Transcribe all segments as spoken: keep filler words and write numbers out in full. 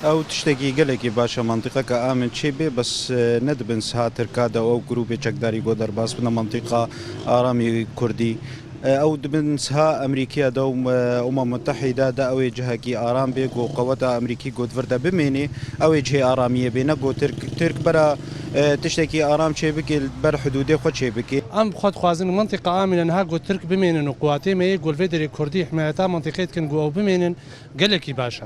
Ew tiştekî gelekî baş e, mantîqeke amin çê bê, bes, e, ne dibin siha Tirka de ew grûbê çekdarî go derbas bine mantîqa aramî Kurdî. E, ew dibin siha Amerîkiya de û, e, Umem Mutehîde de ew ê cihekî aram bê, go qeweta Amerîkî go di vir de bimênê, ew ê cihê aramiyê bê, ne go Tirk, Tirk bera, e, tiştekî aram çê bikê, li ber hidûdê xwe çê bikê. Em xwe dixwazin mintîqa amîne niha go Tirk bimênin û quwatê me yê go li vê derê Kurdî himayeta mintîqê dikin go ew bimênin, gelekî baş e.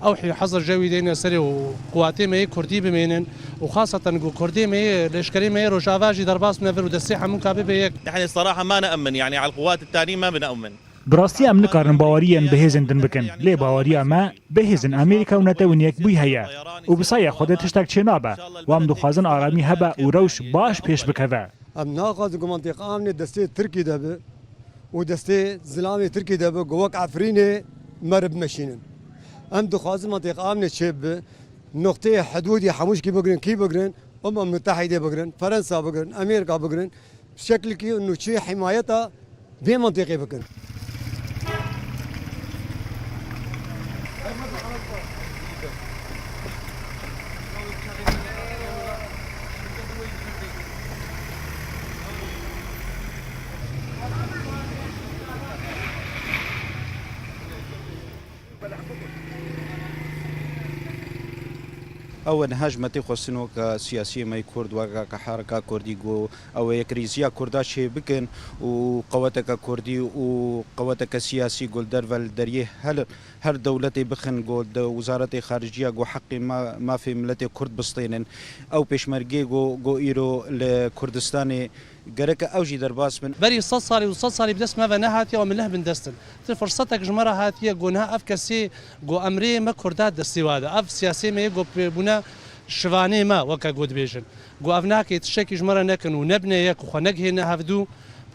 Ew hî hezir jewî deyne serê û quwatê me yê Kurdî bimênin û xaseten ku Kurdê me yê, leşkerê me yê Rojava jî derbas bine vir û destê hemûka bibe yek. نحن الصراحة ما نأمن، يعني، على القوات التانية ما بنأمن. Bi rastî em nikarin baweriyên bi hêzên din bikin, lê baweriya me bi hêzên Amerîka û NATO yên yekbûyî heye û bi saya Xwedê tiştek çê nabe û em dixwazin aramî hebe û rewş baş pêş bikeve. Em naxwazin ku mentiqa amnê destê Tirkî de be û destê zilamê Tirkî de be ku wek Efrînê meriv bimeşînin. Em dixwazin mentiqa amnê çê bibe, noqteyê hidûdî hemûşkî bigirin, kî bigirin? Umem Mutehîdê bigirin, Ferensa bigirin, Amerîka bigirin. Bi şeklikî nûçî himayeta vê mentiqê bikin. Ew e niha ji me tê xwestin weke siyasiyê me yê Kurd, weke ke hereka Kurdî got, ew ê yekrêziya Kurda çê bikin û qeweteke Kurdî û qeweteke siyasî got li derve li deriyê her, her dewletê bixin, got di wizaretê xariciya got heqê ma-, mafê miletê Kurd bistênin. Ew pêşmergê got, got îro li Kurdistanê gereke ew jî derbas bin. Berî sed salî û sed salî bi dest me ve nehatiye û em leh bin dest in. Ti firsetek ji me re hatiye, got niha ev kesê, got emrê me Kurda destê wa de. Ev siyasê me yê got bûne şivanê me, weke got dibêjin. Got ev nake tiştekî ji me re nekin û nebine yek û xwe negihêne hevdû.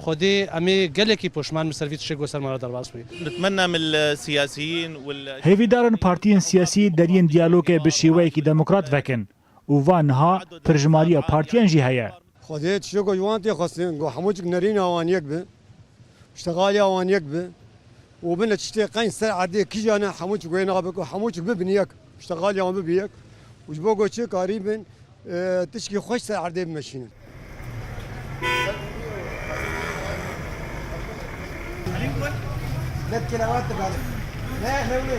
Xwedê em ê gelekî poşman bin ser vî tiştê got ser me re derbas bûye. نتمنى من السياسيين وال Hêvîdar in partiyên siyasî deriyên diyalogê bi şêweyekî demokrat vekin û va niha pirjimariya partiyan jî heye. Xwedê tiştê ku ji wan tê xwestin, ku hemûçik nerîna wan yek be, piştexaliya wan yek be û bine tiştê qeyn ser erdê kîjan e, hemûçik wê nabe ku hemûçik bibin yek, piştexaliya wan bibe yek û ji bo ku çi karîbin, e, tişkî xweş ser erdê bimeşînin. Ne kelewat dibare. Ne, ne, ne.